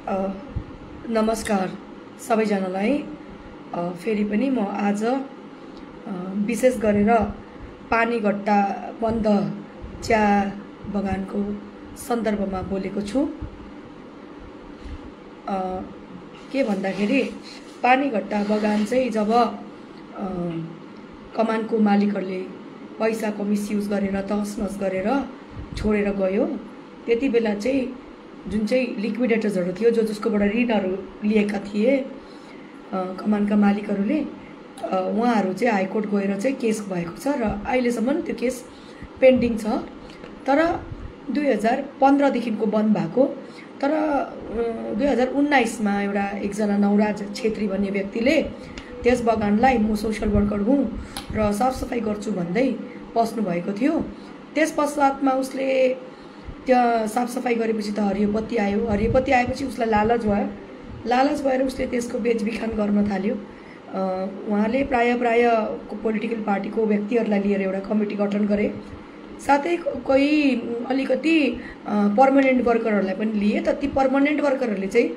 A, नमस्कार सबैजनालाई। फेरि पनि म आज विशेष गरेर पानीघट्टा बन्द चिया बगानको सन्दर्भमा बोलेको छु। के भन्दाखेरि पानीघट्टा बगान चाहिँ जब कमानको मालिकहरूले पैसाको मिसयुज गरेर तहसनस गरेर छोडेर गयो, त्यति बेला चाहिँ जुन चाहिँ लिक्विडेटर्सहरू थियो जसकोबाट ऋणहरू लिएका थिए कमानका मालिकहरूले, उहाँहरू चाहिँ हाइकोर्ट गएर चाहिँ केस भएको छ र अहिलेसम्म त्यो केस पेन्डिङ छ। तर 2015 देखिको बन्द भएको, तर 2019 मा एउटा एकजना नवराज छेत्री भन्ने व्यक्तिले त्यस बगानलाई म सोशल वर्कर हुँ र साफसफाई गर्छु भन्दै पस्नु भएको थियो। त्यस पश्चातमा उसले त्यहाँ साफसफाई गरेपछि त हरियो बत्ती आयो। हरियो बत्ती आएपछि उसलाई लालच भयो। लालच भएर उसले त्यसको बेचबिखान गर्न थाल्यो। उहाँले प्राय पोलिटिकल पार्टीको व्यक्तिहरूलाई लिएर एउटा कमिटी गठन गरे, साथै कोही अलिकति पर्मनेन्ट वर्करहरूलाई पनि लिए। त ती पर्मनेन्ट वर्करहरूले चाहिँ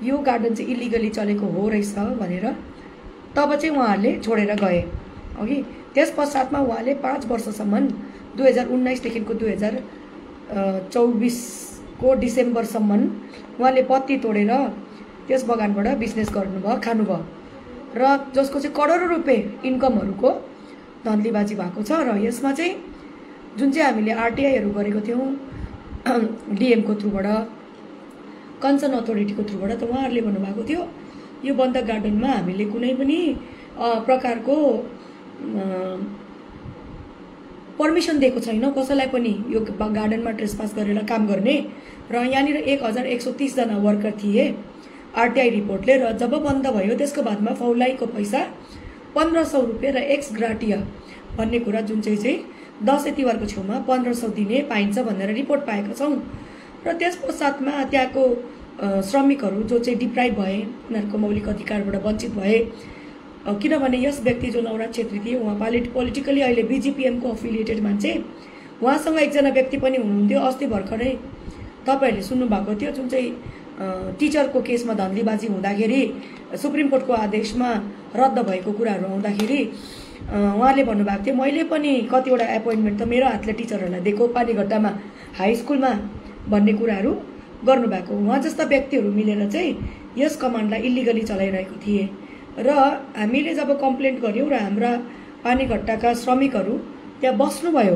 यो गार्डन चाहिँ इलिगली चलेको हो रहेछ भनेर तब चाहिँ उहाँहरूले छोडेर गए। अघि त्यस पश्चातमा उहाँले 5 वर्षसम्म 2019 देखिको 2024 को डिसेम्बरसम्म उहाँले पत्ती तोडेर त्यस बगानबाट बिजनेस गर्नुभयो, खानुभयो र जसको चाहिँ करोडौं रुपियाँ इन्कमहरूको धन्धलीबाजी भएको छ। र यसमा चाहिँ जुन चाहिँ हामीले आरटीआईहरू गरेको थियौँ डीएमको थ्रुबाट, कन्सर्न अथोरिटीको थ्रुबाट, त उहाँहरूले भन्नुभएको थियो यो बन्द गार्डनमा हामीले कुनै पनि प्रकारको पर्मिसन दिएको छैन कसैलाई पनि यो गार्डनमा ट्रेसपास गरेर काम गर्ने। र यहाँनिर 1130 जना वर्कर थिए आरटीआई रिपोर्टले। र जब बन्द भयो त्यसको बादमा फौलाइको पैसा 1500 रुपियाँ र एक्स ग्राटिया भन्ने कुरा जुन चाहिँ दसैँ तिहारको छेउमा 1500 दिने पाइन्छ भनेर रिपोर्ट पाएका छौँ। र त्यस पश्चातमा त्यहाँको श्रमिकहरू जो चाहिँ डिप्राइभ भए, उनीहरूको मौलिक अधिकारबाट वञ्चित भए। किनभने यस व्यक्ति जो नवराज छेत्री थिए उहाँ पोलिटिकली अहिले बीजेपीएमको अफिलिएटेड मान्छे, उहाँसँग एकजना व्यक्ति पनि हुनुहुन्थ्यो। अस्ति भर्खरै तपाईहरूले सुन्नुभएको थियो जुन चाहिँ टिचरको केसमा धन्धलीबाजी हुँदाखेरि सुप्रिम कोर्टको आदेशमा रद्द भएको कुराहरू आउँदाखेरि उहाँले भन्नुभएको थियो मैले पनि कतिवटा एपोइन्टमेन्ट त मेरो हातले टिचरहरूलाई दिएको पानीघट्टामा हाई स्कुलमा भन्ने कुराहरू गर्नुभएको। उहाँ जस्ता व्यक्तिहरू मिलेर चाहिँ यस कमान्डलाई इलिगली चलाइरहेको थिए। र हामीले जब कम्प्लेन गर्यौँ र हाम्रा पानीघट्टाका श्रमिकहरू त्यहाँ बस्नुभयो,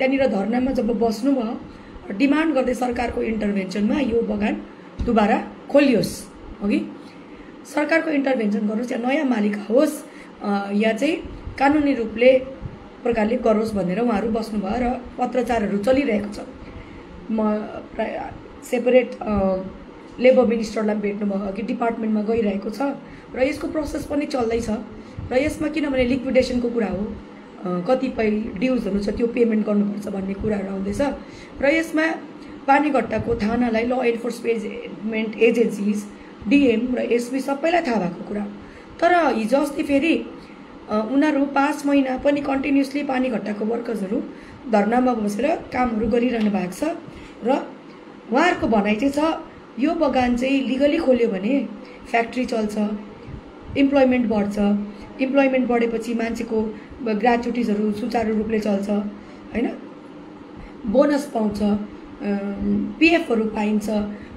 त्यहाँनिर धर्नामा जब बस्नुभयो, डिमान्ड गर्दै सरकारको इन्टरभेन्सनमा यो बगान दुबारा खोलियोस्, अघि सरकारको इन्टरभेन्सन गरोस् या नयाँ मालिक आओस् या चाहिँ कानुनी रूपले प्रकारले गरोस् भनेर उहाँहरू बस्नुभयो। र पत्रचारहरू चलिरहेको छ। म सेपरेट लेबर मिनिस्टरलाई भेट्नुभयो कि डिपार्टमेन्टमा गइरहेको छ र यसको प्रोसेस पनि चल्दैछ। र यसमा किनभने लिक्विडेसनको कुरा हो, कतिपय ड्युजहरू छ त्यो पेमेन्ट गर्नुपर्छ भन्ने कुराहरू आउँदैछ। र यसमा पानीघट्टाको थानालाई ल एन्फोर्समेन्ट एजेन्सिज, डीएम र एसपी सबैलाई थाहा भएको कुरा। तर हिजो अस्ति फेरि उनीहरू 5 महिना पनि कन्टिन्युसली पानीघट्टाको वर्कर्सहरू धर्नामा बसेर कामहरू गरिरहनु भएको छ। र उहाँहरूको भनाइ चाहिँ छ यो बगान चाहिँ लिगली खोल्यो भने फ्याक्ट्री चल्छ, इम्प्लोइमेन्ट बढ्छ, इम्प्लोइमेन्ट बढेपछि मान्छेको ग्रेच्युटिजहरू सुचारू रूपले चल्छ, हैन, बोनस पाउँछ, पीएफहरू पाइन्छ,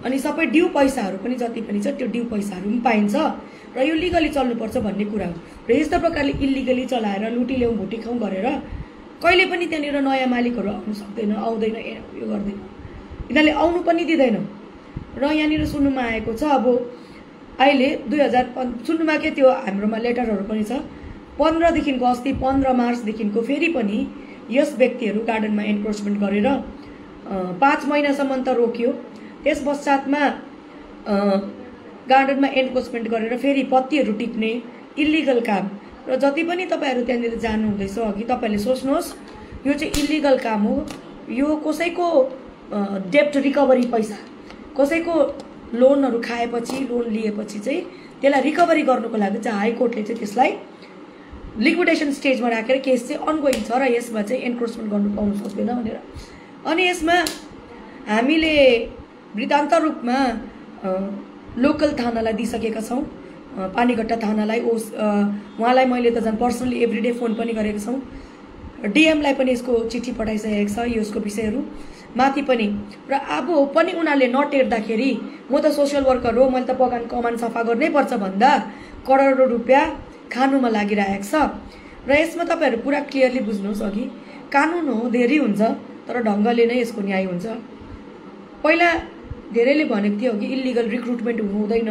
अनि सबै ड्यू पैसाहरू पनि जति पनि छ त्यो ड्यू पैसाहरू पनि पाइन्छ र यो लिगली चल्नुपर्छ भन्ने कुरा हो। र यस्तो प्रकारले इलिगली चलाएर लुटी ल्याउँ भुटी खाउँ गरेर कहिले पनि त्यहाँनिर नयाँ मालिकहरू आउनु सक्दैन, आउँदैन, यो गर्दैन, यिनीहरूले आउनु पनि दिँदैन। र यहाँनिर सुन्नुमा आएको छ अब अहिले 2005 सुन्नुमा के त्यो हाम्रोमा लेटरहरू पनि छ 15 देखिको अस्ति 15 मार्चदेखिको फेरि पनि यस व्यक्तिहरू गार्डनमा एन्क्रोचमेन्ट गरेर 5 महिनासम्म त रोक्यो। त्यस पश्चातमा गार्डनमा एन्क्रोचमेन्ट गरेर फेरि पत्तीहरू टिप्ने इलिगल काम। र जति पनि तपाईँहरू त्यहाँनिर जानुहुँदैछ अघि तपाईँहरूले सोच्नुहोस् यो चाहिँ इलिगल काम हो। यो कसैको डेप्ट रिकभरी पैसा, कसैको लोनहरू खाएपछि, लोन लिएपछि चाहिँ त्यसलाई रिकभरी गर्नुको लागि चाहिँ हाइकोर्टले चाहिँ त्यसलाई लिक्विडेसन स्टेजमा राखेर केस चाहिँ अनगोइङ छ र यसमा चाहिँ एन्क्रोचमेन्ट गर्नु पाउनु सक्दैन भनेर। अनि यसमा हामीले वृत्तान्त रूपमा लोकल थानालाई दिइसकेका छौँ, पानीघट्टा थानालाई। उहाँलाई मैले त झन् पर्सनली एभ्रिडे फोन पनि गरेको छौँ। डिएमलाई पनि यसको चिठी पठाइसकेको छ यसको विषयहरू माथि पनि। र अब पनि उनीहरूले नटेर्दाखेरि म त सोसियल वर्कर हो, मैले त बगान कमान सफा गर्नै पर्छ भन्दा करोडौँ रुपियाँ खानुमा लागिरहेको छ। र यसमा तपाईँहरू पुरा क्लियरली बुझ्नुहोस्, अघि कानुन हो, धेरै हुन्छ तर ढङ्गले नै यसको न्याय हुन्छ। पहिला धेरैले भनेको थियो कि इलिगल रिक्रुटमेन्ट हुनु हुँदैन,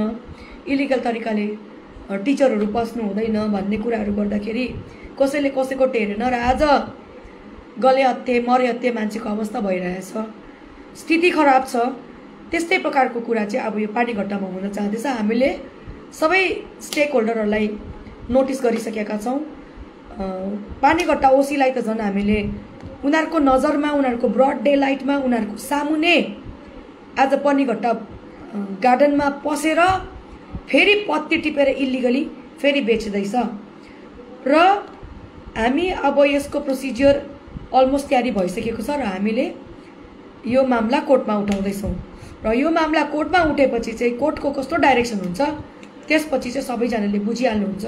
इलिगल तरिकाले टिचरहरू पस्नु हुँदैन भन्ने कुराहरू गर्दाखेरि कसैले कसैको टेरेन र आज गले हत्ते मरे हत्ते मान्छेको अवस्था भइरहेछ, स्थिति खराब छ। त्यस्तै प्रकारको कुरा चाहिँ अब यो पानीघट्टामा हुन चाहँदैछ। हामीले सबै स्टेक होल्डरहरूलाई नोटिस गरिसकेका छौँ। पानीघट्टा ओसीलाई त झन् हामीले उनीहरूको नजरमा, उनीहरूको ब्रड डे लाइटमा, उनीहरूको सामुने आज पानीघट्टा गार्डनमा पसेर फेरि पत्ती टिपेर इलिगली फेरि बेच्दैछ। र हामी अब यसको प्रोसिजर अलमोस्ट तयारी भइसकेको छ र हामीले यो मामला कोर्टमा उठाउँदैछौँ। र यो मामला कोर्टमा उठेपछि चाहिँ कोर्टको कस्तो डाइरेक्सन हुन्छ त्यसपछि चाहिँ सबैजनाले बुझिहाल्नुहुन्छ।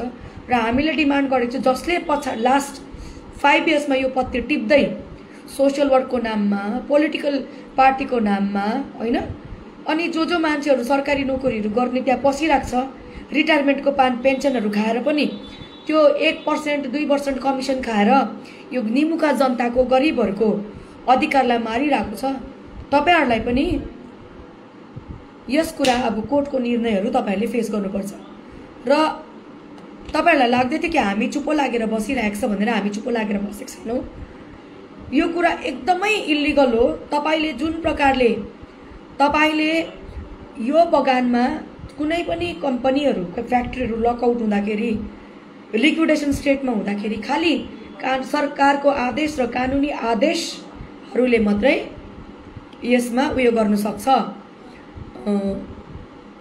र हामीले डिमान्ड गरेको छ जसले लास्ट 5 इयर्समा यो पत्ती टिप्दै सोसियल वर्कको नाममा, पोलिटिकल पार्टीको नाममा होइन, अनि जो मान्छेहरू सरकारी नोकरीहरू गर्ने त्यहाँ पसिरहेको छ, रिटायरमेन्टको पेन्सनहरू खाएर पनि त्यो 1% 2% कमिसन खाएर यो निमुखा जनताको गरिबहरूको अधिकारलाई मारिरहेको छ। तपाईहरुलाई पनि यस कुरा अब कोर्टको निर्णयहरू तपाईहरुले फेस गर्नुपर्छ। र तपाईहरुलाई लाग्दै थियो कि हामी चुप्पो लागेर बसिरहेको छ भनेर हामी चुप्पो लागेर बसेको छैनौं। यो कुरा एकदमै इलिगल हो। तपाईले जुन प्रकारले तपाईले यो बगानमा कुनै पनि कम्पनीहरू, फ्याक्ट्रीहरू लकआउट हुँदाखेरि, लिक्विडेसन स्टेटमा हुँदाखेरि खाली सरकारको आदेश र कानुनी आदेशहरूले मात्रै यसमा उयो गर्न सक्छ,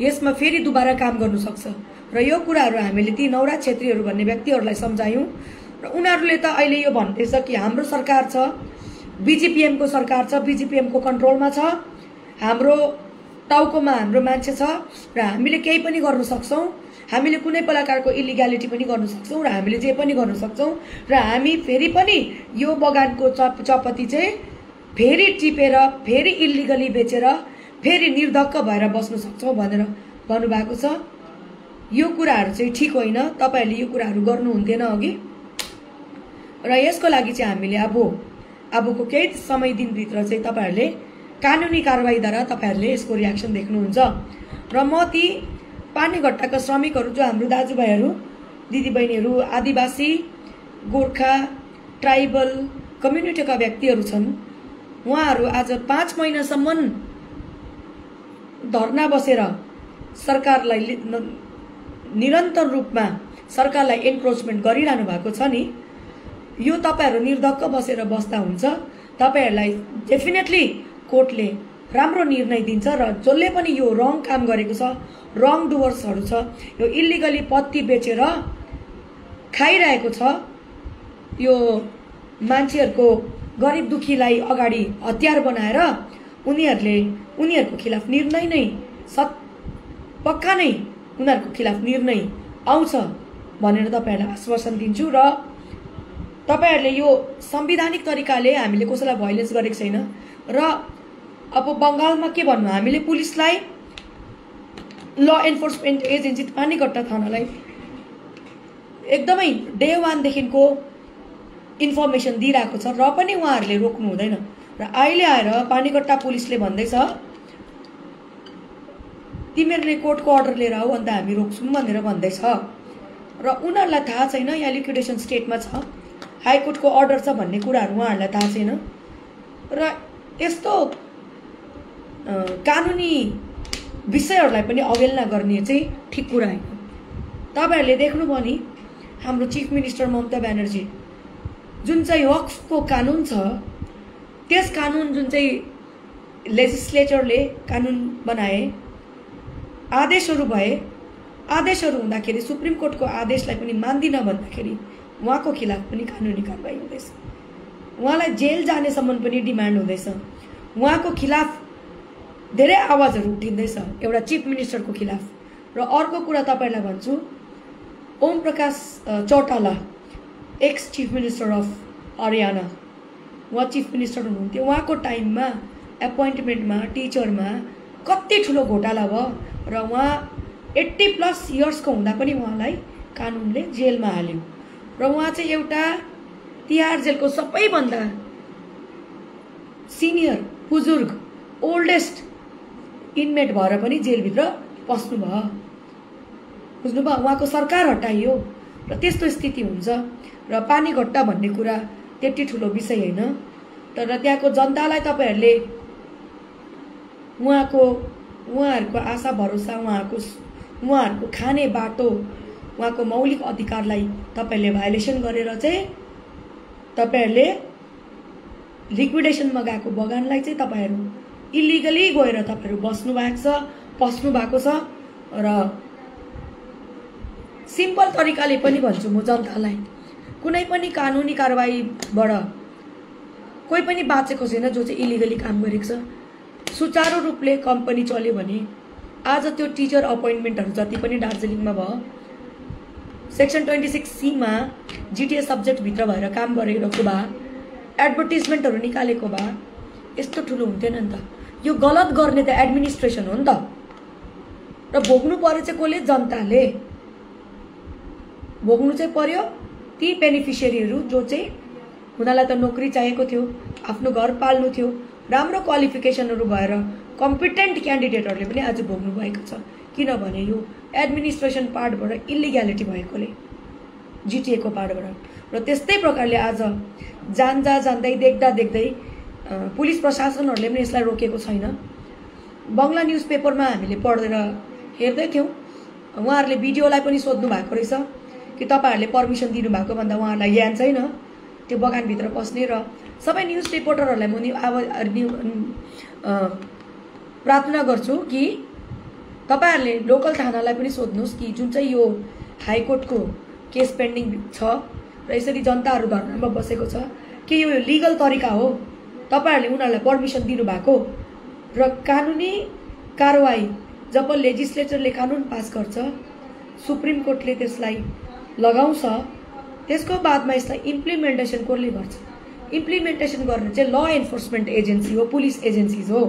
यसमा फेरि दुबारा काम गर्न सक्छ। र यो कुराहरू हामीले ती नवराज छेत्रीहरू भन्ने व्यक्तिहरूलाई सम्झायौं र उनीहरूले त अहिले यो भन्दैछ कि हाम्रो सरकार छ, बीजेपीएम को सरकार छ, बीजेपीएम को कन्ट्रोलमा छ, हाम्रो टाउकोमा हाम्रो मान्छे छ र हामीले केही पनि गर्न सक्छौं, हामीले कुनै प्रकारको इलिग्यालिटी पनि गर्न सक्छौं र हामीले जे पनि गर्न सक्छौं र हामी फेरि पनि यो बगानको चपत्ती चाहिँ फेरि टिपेर फेरि इलिगली बेचेर फेरि निर्धक्क भएर बस्न सक्छौं भनेर भन्नुभएको छ। यो कुराहरू चाहिँ ठीक होइन। तपाईहरुले यो कुराहरू गर्नु हुन्थेन अघि। र यसको लागि चाहिँ हामीले अबको केही समय दिनभित्र चाहिँ तपाईहरुले कानुनी कारबाहीद्वारा तपाईहरुले यसको रियाक्सन देख्नुहुन्छ। र म ती पानीघट्टाका श्रमिकहरू, जो हाम्रो दाजुभाइहरू दिदीबहिनीहरू, आदिवासी, गोर्खा, ट्राइबल कम्युनिटीका व्यक्तिहरू छन्, उहाँहरू आज 5 महिनासम्म धरना बसेर सरकारलाई निरन्तर रूपमा सरकारलाई एन्क्रोचमेन्ट गरिरहनु भएको छ नि। यो तपाईहरु निर्धक्क बसेर बस्दा हुन्छ। तपाईहरुलाई डेफिनेटली कोर्टले राम्रो निर्णय दिन्छ र जसले पनि यो रङ काम गरेको छ, रङ डुवर्सहरू छ, यो इलिगली पत्ती बेचेर खाइरहेको छ, यो मान्छेहरुको गरिब दुखीलाई अगाडि हतियार बनाएर उनीहरुको खिलाफ निर्णय नै पक्का नै उनीहरुको खिलाफ निर्णय आउँछ भनेर तपाईहरुलाई आश्वासन दिन्छु। र तपाईहरुले यो संवैधानिक तरिकाले हामीले कसैलाई भायोलेन्स गरेको छैन। र अब बंगालमा के भन्नु, हामीले पुलिसलाई, ल एन्फोर्समेन्ट एजेन्सी पानीघट्टा थानालाई एकदमै डे 1 देखिको इन्फर्मेसन दिइरहेको छ र पनि उहाँहरूले रोक्नु हुँदैन। र अहिले आएर पानीघट्टा पुलिसले भन्दैछ तिमीहरूले कोर्टको अर्डर लिएर आऊ अन्त हामी रोक्छौं भनेर भन्दैछ। र उनीहरूलाई थाहा छैन यहाँ लिक्विडेसन स्टेटमा छ, हाइकोर्टको अर्डर छ भन्ने कुराहरू उहाँहरूलाई थाहा छैन। र यस्तो कानुनी विषयहरूलाई पनि अवहेलना गर्ने चाहिँ ठिक कुरा होइन। तपाईहरुले देख्नुभयो नि हाम्रो चीफ मिनिस्टर ममता ब्यानर्जी जुन चाहिँ वक्फको कानुन छ, त्यस कानुन जुन चाहिँ लेजिस्लेचरले कानुन बनाए, आदेशहरू भए, आदेशहरू हुँदाखेरि सुप्रिम कोर्टको आदेशलाई पनि मान्दिन भन्दाखेरि उहाँको खिलाफ पनि कानुनी कारबाही हुँदैछ। उहाँलाई जेल जानेसम्म पनि डिमान्ड हुँदैछ। उहाँको खिलाफ धेरै आवाजहरू उठिँदैछ एउटा चिफ मिनिस्टरको खिलाफ। र अर्को कुरा तपाईहरुलाई भन्छु, Om Prakash Chautala ex chief minister of Haryana, उहाँ चिफ मिनिस्टर हुनुहुन्थ्यो। उहाँको टाइममा एपोइन्टमेन्टमा टिचरमा कति ठुलो घोटाला भयो र उहाँ 80+ इयर्सको हुँदा पनि उहाँलाई कानुनले जेलमा हाल्यो र उहाँ चाहिँ एउटा तिहार जेलको सबैभन्दा सिनियर बुजुर्ग ओल्डेस्ट इनमेट भएर पनि जेलभित्र पस्नु भयो। बुझ्नुभयो? उहाँको सरकार हटाइयो र त्यस्तो स्थिति हुन्छ। र पानीघट्टा भन्ने कुरा त्यति ठुलो विषय होइन, तर त्यहाँको जनतालाई तपाईहरुले उहाँहरूको आशा भरोसा, उहाँहरूको खाने बाटो, उहाँको मौलिक अधिकारलाई तपाईहरुले भायोलेसन गरेर चाहिँ तपाईहरुले लिक्विडेसनमा गएको बगानलाई चाहिँ तपाईहरु इलिगली गएर तपाईहरु बस्नु भएको छ। र सिम्पल तरिकाले पनि भन्छु म जनतालाई, कुनै पनि कानुनी कारबाहीबाट कोही पनि बाँचेको छैन जो चाहिँ इलिगली काम गरेको छ। सुचारू रूपले कम्पनी चल्यो भने आज त्यो टिचर अपोइन्टमेन्टहरु जति पनि दार्जिलिङमा भयो, सेक्सन 26C मा जीटीए सब्जेक्ट भित्र भएर काम गरेको भए, एडभर्टाइजमेन्टहरु निकालेको भए यस्तो ठुलो हुन्थेन नि त। यो गलत गर्ने त एडमिनिस्ट्रेसन हो नि त, र भोग्नु पर्यो चाहिँ कसले? जनताले भोग्नु चाहिँ पर्यो ती बेनिफिसियरीहरु जो चाहिँ उनीलाई त नोकरी चाहिएको थियो, आफ्नो घर पाल्नु थियो, राम्रो क्वालिफिकेसनहरु भएर कम्पिटेन्ट क्यान्डिडेटहरुले पनि आज भोग्नु भएको छ। किनभने यो एडमिनिस्ट्रेसन पार्टबाट इलिग्यालिटी भएकोले, जीटीए को पार्टबाट। र त्यस्तै प्रकारले आज जान्दै देख्दै पुलिस प्रशासनहरुले पनि यसलाई रोकेको छैन। बंगला न्यूज पेपरमा हामीले पढेर हेर्दै थियौं, उहाँहरुले भिडियोलाई पनि सोध्नु भएको रहेछ कि तपाईहरुले पर्मिसन दिनु भएको भन्दा उहाँहरुलाई ज्ञान छैन त्यो बगान भित्र पस्ने। र सबै न्यूज रिपोर्टरहरुलाई म प्रार्थना गर्छु कि तपाईहरुले लोकल थानालाई पनि सोध्नुस् कि जुन चाहिँ यो हाईकोर्टको केस पेन्डिङ छ र यसरी जनताहरु धरनामा बसेको छ कि यो लिगल तरिका हो, तपाईहरुले उनीहरुलाई पर्मिसन दिनु भएको। र कानुनी कारबाही जब लेजिस्लेचरले कानुन पास गर्छ, सुप्रिम कोर्टले त्यसलाई लगाउँछ, त्यसको बादमा यसलाई इम्प्लिमेन्टेसन कसले गर्छ? इम्प्लिमेन्टेसन गर्ने चाहिँ ल एन्फोर्समेन्ट एजेन्सी हो, पुलिस एजेन्सीज हो।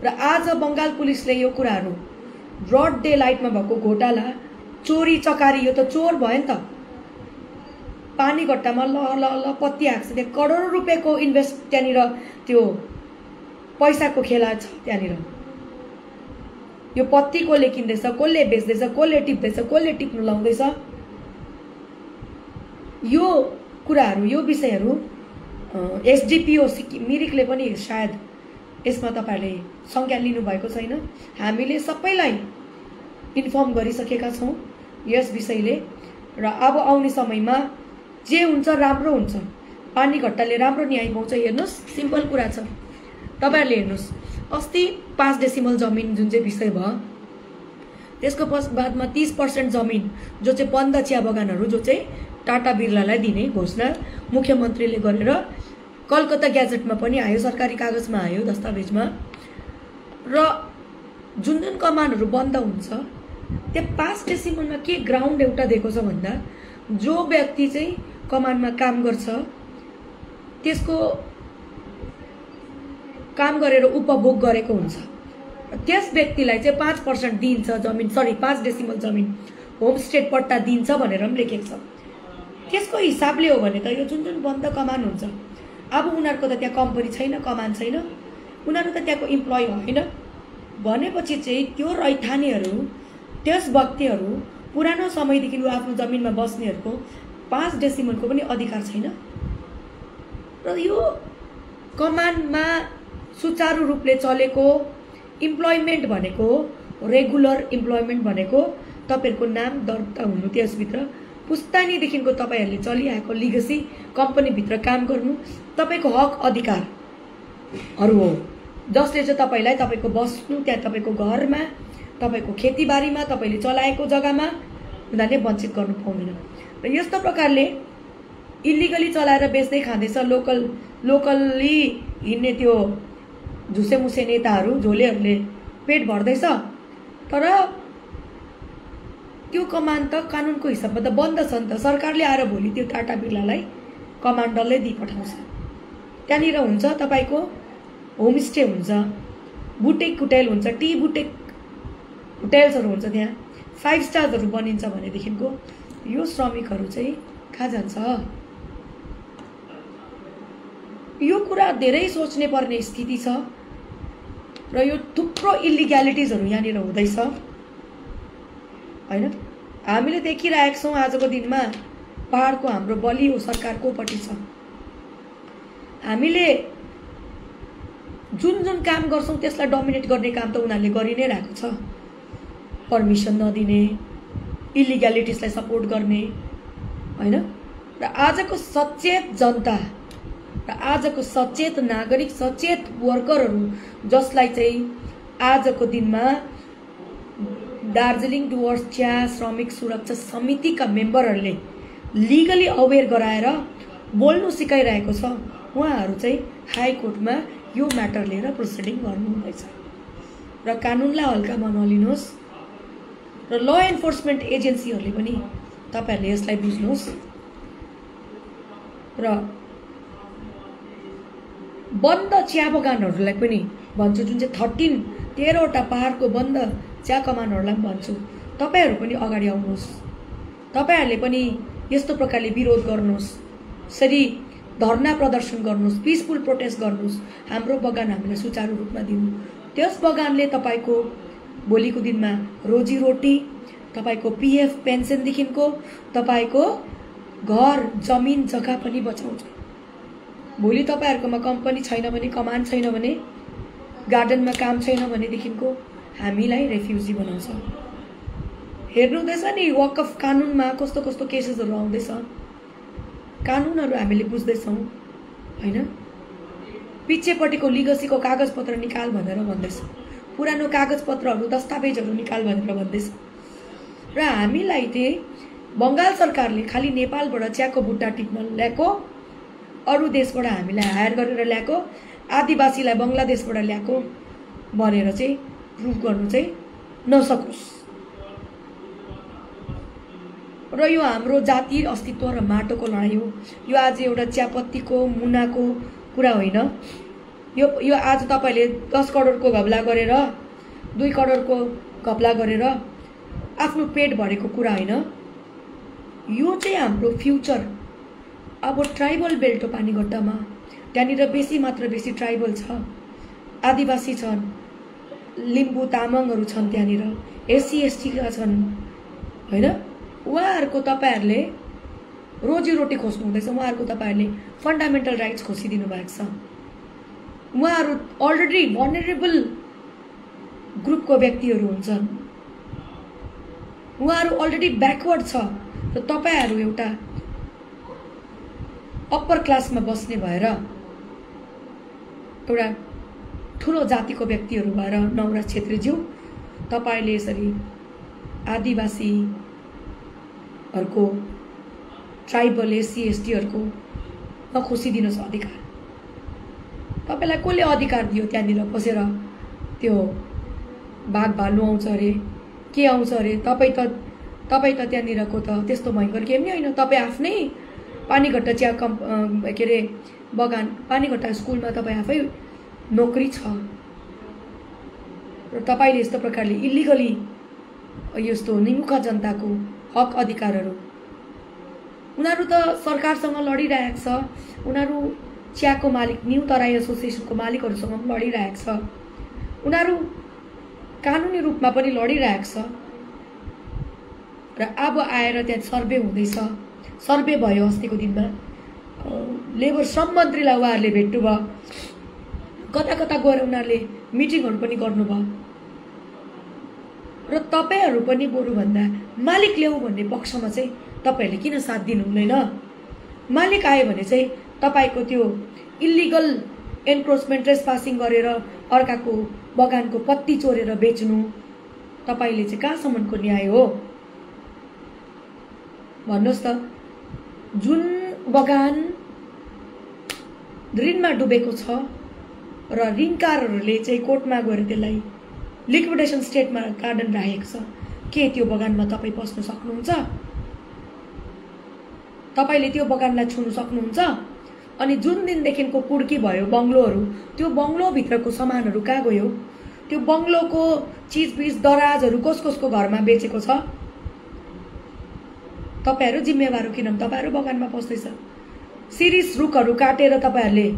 र आज बंगाल पुलिसले यो कुराहरु ब्रड डे लाइटमा भएको घोटाला, चोरी चकारी, यो त चोर भयो नि त। पानीघट्टामा ल पत्ती हाक्छ, त्यहाँ करोडौं रुपैयाँको इन्भेस्ट, त्यहाँनिर त्यो पैसाको खेला छ। त्यहाँनिर यो पत्ती कसले किन्दैछ, कसले बेच्दैछ, कसले टिप्दैछ, कसले टिप्नु लाउँदैछ, यो कुराहरु, यो विषयहरु एसडीपीओ मिरिकले पनि सायद यसमा तपाईहरुले संज्ञान लिनु भएको छैन। हामीले सबैलाई इन्फर्म गरिसकेका छौं यस विषयले। र अब आउने समयमा जे हुन्छ राम्रो हुन्छ। पानीघट्टाले राम्रो न्याय पाउँछ। हेर्नुस्, सिम्पल कुरा छ। तपाईहरुले हेर्नुस्, अस्ति 5 डेसिमल जमिन जुन चाहिँ विषय भयो, त्यसको बादमा 30% जमिन जो चाहिँ बन्द चिया बगानहरु जो चाहिँ टाटा बिरलालाई दिने घोषणा मुख्यमन्त्रीले गरेर कलकत्ता ग्याजेटमा पनि आयो, सरकारी कागजमा आयो, दस्तावेजमा। र जुन कमानहरु बन्द हुन्छ त्यो 5 डेसिमलमा के ग्राउन्ड एउटा दिएको छ भन्दा जो व्यक्ति चाहिँ कमानमा काम गर्छ त्यसको काम गरेर उपभोग गरेको हुन्छ, त्यस व्यक्तिलाई चाहिँ 5% दिन्छ जमिन, 5 डेसिमल जमिन होमस्टे पट्टा दिन्छ भनेर पनि लेखेको छ। त्यसको हिसाबले हो भने त यो जुन बन्द कमान हुन्छ, अब उनीहरुको त त्यहाँ कम्पनी छैन, कमान छैन, उनीहरु त त्यहाँको इम्प्लोइ होइन भनेपछि चाहिँ त्यो रैथानेहरु, त्यस व्यक्तिहरु पुरानो समयदेखि आफ्नो जमिनमा बस्नेहरुको 5 डेसिमलको पनि अधिकार छैन। र यो कमानमा सुचारू रूपले चलेको इम्प्लोइमेन्ट भनेको, रेगुलर इम्प्लोइमेन्ट भनेको तपाईहरुको नाम दर्ता हुनु, त्यसभित्र पुस्तानीदेखिको तपाईहरुले चलिआएको लिगेसी कम्पनी भित्र काम गर्नु तपाईको हक अधिकारहरु हो, जसले चाहिँ तपाईलाई तपाईको बस्नु, त्यहाँ तपाईको घरमा, तपाईको खेतीबारीमा, तपाईले चलाएको जग्गामा उनीहरुले वञ्चित गर्नु पाउँदैन। र यस्तो प्रकारले इलिगली चलाएर बेच्दै खाँदैछ, लोकली हिँड्ने त्यो झुसेमुसे नेताहरू झोलेहरूले पेट भर्दैछ, तर त्यो कमान त कानुनको हिसाबमा त बन्द छ नि त। सरकारले आएर भोलि त्यो टाटा बिर्लालाई कमान्डरले दिइ पठाउँछ। त्यहाँनिर हुन्छ तपाईँको होमस्टे हुन्छ, बुटेक होटेल हुन्छ, टी बुटेक होटेल्सहरू हुन्छ, त्यहाँ 5 स्टार्सहरू बनिन्छ भनेदेखिको यो श्रमिकहरू चाहिँ कहाँ जान्छ? यो कुरा धेरै सोच्ने पर्ने स्थिति छ र यो थुप्रो इलिग्यालिटिजहरू यहाँनिर हुँदैछ हैन। हामीले देखिरहेका छौँ आजको दिनमा पहाडको हाम्रो बलियो सरकार कोपट्टि छ। हामीले जुन जुन काम गर्छौँ त्यसलाई डोमिनेट गर्ने काम त उनीहरूले गरि नै रहेको छ। पर्मिसन नदिने, इलिग्यालिटिजलाई सपोर्ट गर्ने हैन। र आजको सचेत जनता र आजको सचेत नागरिक, सचेत वर्करहरू जसलाई चाहिँ आजको दिनमा दार्जिलिङ डुवर्स चिया श्रमिक सुरक्षा समितिका मेम्बरहरूले लिगली अवेर गराएर बोल्नु सिकाइरहेको छ, उहाँहरू चाहिँ हाइकोर्टमा यो म्याटर लिएर प्रोसिडिङ गर्नुहुँदैछ। र कानुनलाई हल्कामा नलिनुहोस् र ल एन्फोर्समेन्ट एजेन्सीहरूले पनि तपाईहरूले यसलाई बुझ्नुहोस् र बन्द चिया बगानहरूलाई पनि भन्छु, जुन चाहिँ 13वटा पहाडको बन्द चिया कमानहरूलाई पनि भन्छु, तपाईहरू पनि अगाडि आउनुहोस्। तपाईहरूले पनि यस्तो प्रकारले विरोध गर्नुहोस्, यसरी धरना प्रदर्शन गर्नुहोस्, पिसफुल प्रोटेस्ट गर्नुहोस्, हाम्रो बगान हामीले सुचारू रूपमा दिउँ। त्यस बगानले तपाईको भोलिको दिनमा रोजीरोटी, तपाईको पीएफ पेन्सनदेखिको तपाईको घर जमिन जग्गा पनि बचाउँछ। भोलि तपाईहरुकोमा कम्पनी छैन भने, कमान छैन भने, गार्डनमा काम छैन भनेदेखिको हामीलाई रेफ्युजी बनाउँछ। हेर्नुहुँदैछ नि वकफ कानुनमा कस्तो कस्तो केसेसहरू आउँदैछ। कानुनहरू हामीले बुझ्दैछौँ हैन। पिछेपट्टिको लिगसीको कागजपत्र निकाल भनेर भन्दैछ, पुरानो कागजपत्रहरू दस्तावेजहरू निकाल भनेर भन्दैछ। र हामीलाई चाहिँ बंगाल सरकारले खाली नेपालबाट चियाको बुट्टा टिप्न ल्याएको, अरू देशबाट हामीलाई हायर गरेर ल्याएको, आदिवासीलाई बंगलादेशबाट ल्याएको भनेर चाहिँ प्रुफ गर्नु चाहिँ नसकोस्। र यो हाम्रो जाति अस्तित्व र माटोको लडाई हो। यो आज एउटा चियापत्तीको मुनाको कुरा होइन। यो आज तपाईले 10 करोडको घपला गरेर 2 करोडको घपला गरेर आफ्नो पेट भरेको कुरा होइन। यो चाहिँ हाम्रो फ्युचर। अब ट्राइबल बेल्ट हो पानीघट्टामा, त्यहाँनिर बेसी ट्राइबल छ, आदिवासी छन्, लिम्बू तामाङहरू छन्, त्यहाँनिर एससी एसटी का छन् हैन। उहाँहरूको तपाईहरुले रोजीरोटी खोज्नु हुँदैछ, उहाँहरूको तपाईहरुले फन्डामेन्टल राइट्स खोसिदिनु भएको छ। उहाँहरू अलरेडी भनरेबल ग्रुपको व्यक्तिहरू हुन्छन्, उहाँहरू अलरेडी ब्याकवर्ड छ। र तपाईहरु एउटा अप्पर क्लासमा बस्ने भएर, एउटा ठुलो जातिको व्यक्तिहरू भएर नवराज छेत्रीज्यू तपाईले यसरी आदिवासीहरुको, ट्राइबल एससी एसटीहरुको नखोसिदिनुस् अधिकार। तपाईलाई कसले अधिकार दियो त्यहाँनिर बसेर त्यो बाघ भालु आउँछ अरे, के आउँछ अरे? तपाई त त्यहाँनिरको त त्यस्तो भयंकर केही पनि होइन। तपाई आफ्नै पानीघट्टा चिया के रे बगान, पानीघट्टा स्कुलमा तपाई आफै नोकरी छ र तपाईले यस्तो प्रकारले इलिगली यस्तो निमुखा जनताको हक अधिकारहरू, उनीहरू त सरकारसँग लडिरहेको छ, उनीहरू चियाको मालिक न्यू तराई एसोसिएसनको मालिकहरूसँग पनि लडिरहेको छ, उनीहरू कानुनी रूपमा पनि लडिरहेको छ। र अब आएर त्यहाँ सर्वे हुँदैछ। सर्वे भयो अस्तिको दिनमा, लेबर श्रम मन्त्रीलाई उहाँहरूले भेट्नुभयो, कता कता गएर उनीहरूले मिटिङहरू पनि गर्नुभयो। र तपाईहरु पनि बरु भन्दा मालिक ल्याऊ भन्ने पक्षमा चाहिँ तपाईहरुले किन साथ दिनु हुँदैन? मालिक आयो भने चाहिँ तपाईको त्यो इलिगल एन्क्रोचमेन्ट ट्रेसपासिङ गरेर अर्काको बगानको पत्ती चोरेर बेच्नु तपाईले चाहिँ कहाँसम्मको न्याय हो भन्नुस् त? जुन बगान ऋणमा डुबेको छ र ऋणकारहरूले चाहिँ कोर्टमा गएर त्यसलाई लिक्विडेसन स्टेटमा गार्डन राखेको छ। के त्यो बगानमा तपाईँ पस्न सक्नुहुन्छ? तपाईँले त्यो बगानलाई छुन सक्नुहुन्छ? अनि जुन दिनदेखिको कुड्की भयो बङ्गलोहरू, त्यो बङ्गलोभित्रको सामानहरू कहाँ गयो? त्यो बङ्गलोको चिजबिज दराजहरू कसको घरमा बेचेको छ? तपाईँहरू जिम्मेवार हो, किनभने तपाईँहरू बगानमा पस्दैछ। सिरिस रुखहरू काटेर तपाईँहरूले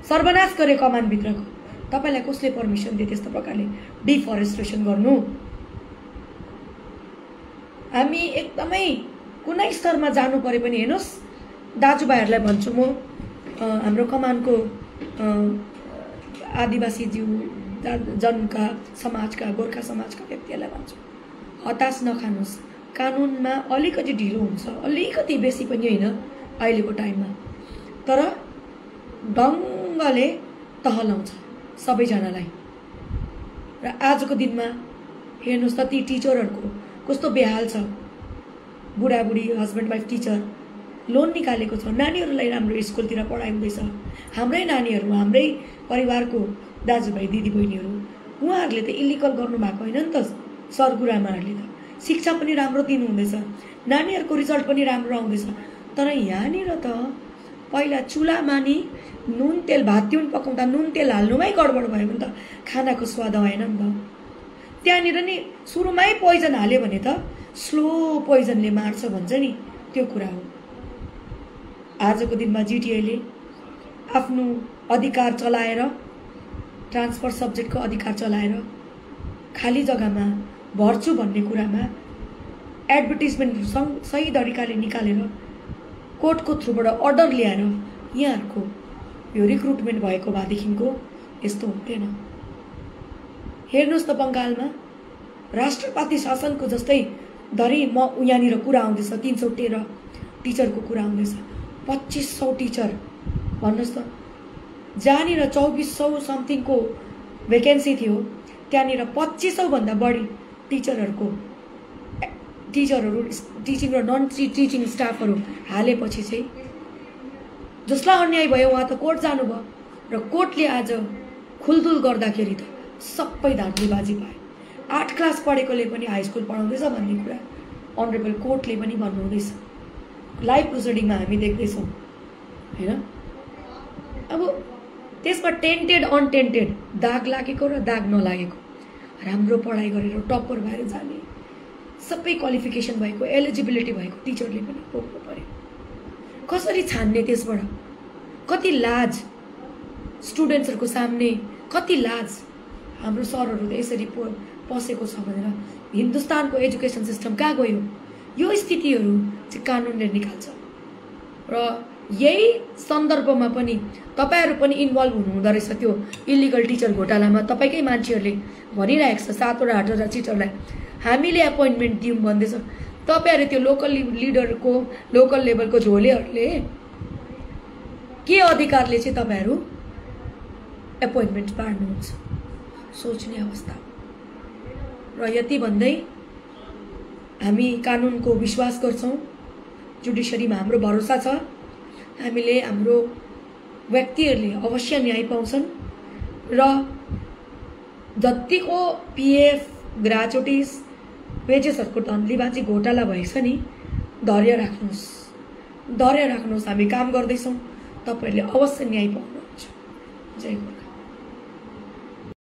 सर्वनाश गरे कमानभित्रको, तपाईँलाई कसले पर्मिसन दिए त्यस्तो प्रकारले डिफरेस्टेसन गर्नु? हामी एकदमै कुनै स्तरमा जानु परे पनि हेर्नुहोस्, दाजुभाइहरूलाई भन्छु म, हाम्रो कमानको आदिवासी जनका समाजका गोर्खा समाजका व्यक्तिहरूलाई भन्छु, हताश नखानुहोस्। कानुनमा अलिकति ढिलो हुन्छ, अलिकति बेसी पनि होइन अहिलेको टाइममा, तर ढङ्गले टहलाउँछ सबैजनालाई। र आजको दिनमा हेर्नुहोस् त ती टिचरहरूको कस्तो बेहाल छ। बुढाबुढी हस्बेन्ड वाइफ टिचर लोन निकालेको छ, नानीहरूलाई राम्रो स्कुलतिर पढाइ हुँदैछ। हाम्रै नानीहरू, हाम्रै परिवारको दाजुभाइ दिदीबहिनीहरू, उहाँहरूले त इलिगल गर्नुभएको होइन नि त। सरगुरुआमाहरूले त शिक्षा पनि राम्रो दिनुहुँदैछ, नानीहरूको रिजल्ट पनि राम्रो आउँदैछ। तर यहाँनिर त पहिला चुलामा नि नुन तेल भात तिउन पकाउँदा नुन तेल हाल्नुमै गडबड भयो भने त खानाको स्वाद आएन नि त। त्यहाँनिर नि सुरुमै पोइजन हाल्यो भने त स्लो पोइजनले मार्छ भन्छ नि, त्यो कुरा हो। आजको दिनमा जिटिएले आफ्नो अधिकार चलाएर, ट्रान्सफर सब्जेक्टको अधिकार चलाएर खाली जग्गामा भर्छु भन्ने कुरामा एडभर्टिजमेन्ट सही तरिकाले निकालेर कोर्टको थ्रुबाट अर्डर ल्याएर यहाँहरूको यो रिक्रुटमेन्ट भएको भएदेखिको यस्तो हुँदैन। हेर्नुहोस् त बङ्गालमा राष्ट्रपति शासनको जस्तै धरी यहाँनिर कुरा आउँदैछ, 313 टिचरको कुरा आउँदैछ। 2500 टिचर भन्नुहोस् त, जहाँनिर 2400 समथिङको भेकेन्सी थियो त्यहाँनिर 2500 भन्दा बढी टिचरहरू टिचिङ र नन टिचिङ स्टाफहरू हालेपछि चाहिँ जसलाई अन्याय भयो उहाँ त कोर्ट जानुभयो र कोर्टले आज खुलदुल गर्दाखेरि त सबै धाँधलीबाजी भयो। 8 क्लास पढेकोले पनि हाई स्कुल पढाउँदैछ भन्ने कुरा अनरेबल कोर्टले पनि भन्नुहुँदैछ। लाइभ प्रोसिडिङमा हामी देख्दैछौँ होइन। अब त्यसमा टेन्टेड अनटेन्टेड, दाग लागेको र दाग नलागेको, राम्रो पढाइ गरेर टप्पर भएर जाने, सबै क्वालिफिकेसन भएको, एलिजिबिलिटी भएको टिचरले पनि भोग्नु पर्यो। कसरी छान्ने त्यसबाट? कति लाज स्टुडेन्ट्सहरूको सामने, कति लाज। हाम्रो सरहरू त यसरी पसेको छ भनेर हिन्दुस्तानको एजुकेसन सिस्टम कहाँ गयो? यो स्थितिहरू चाहिँ कानुनले निकाल्छ। र यही सन्दर्भमा पनि तपाईहरु पनि इन्भल्भ हुनुहुँदो रहेछ त्यो इलिगल टिचर घोटालामा। तपाईकै मान्छेहरूले भनिरहेको छ 7 वटा 8 वटा टिचरलाई हामीले एपोइन्टमेन्ट दियौं भन्दैछ। तपाईहरु त्यो लोकल लिडरको, लोकल लेभलको झोलेहरुले के अधिकारले चाहिँ तपाईहरु एपोइन्टमेन्ट पार्नुहुन्छ? सोच्ने अवस्था। र यति भन्दै हामी कानुनको विश्वास गर्छौं, जुडिशरीमा हाम्रो भरोसा छ। हामीले हाम्रो व्यक्तिहरूले अवश्य न्याय पाउँछन् र जतिको पीएफ, ग्रेजुटीज, वेजेसहरुको धन्धलीबाजी घोटाला भएछ नि, धैर्य राख्नुस्, धैर्य राख्नुस्। हामी काम गर्दैछौं, तपाईहरुले अवश्य न्याय पाउनुहुन्छ। जय गोर्खा।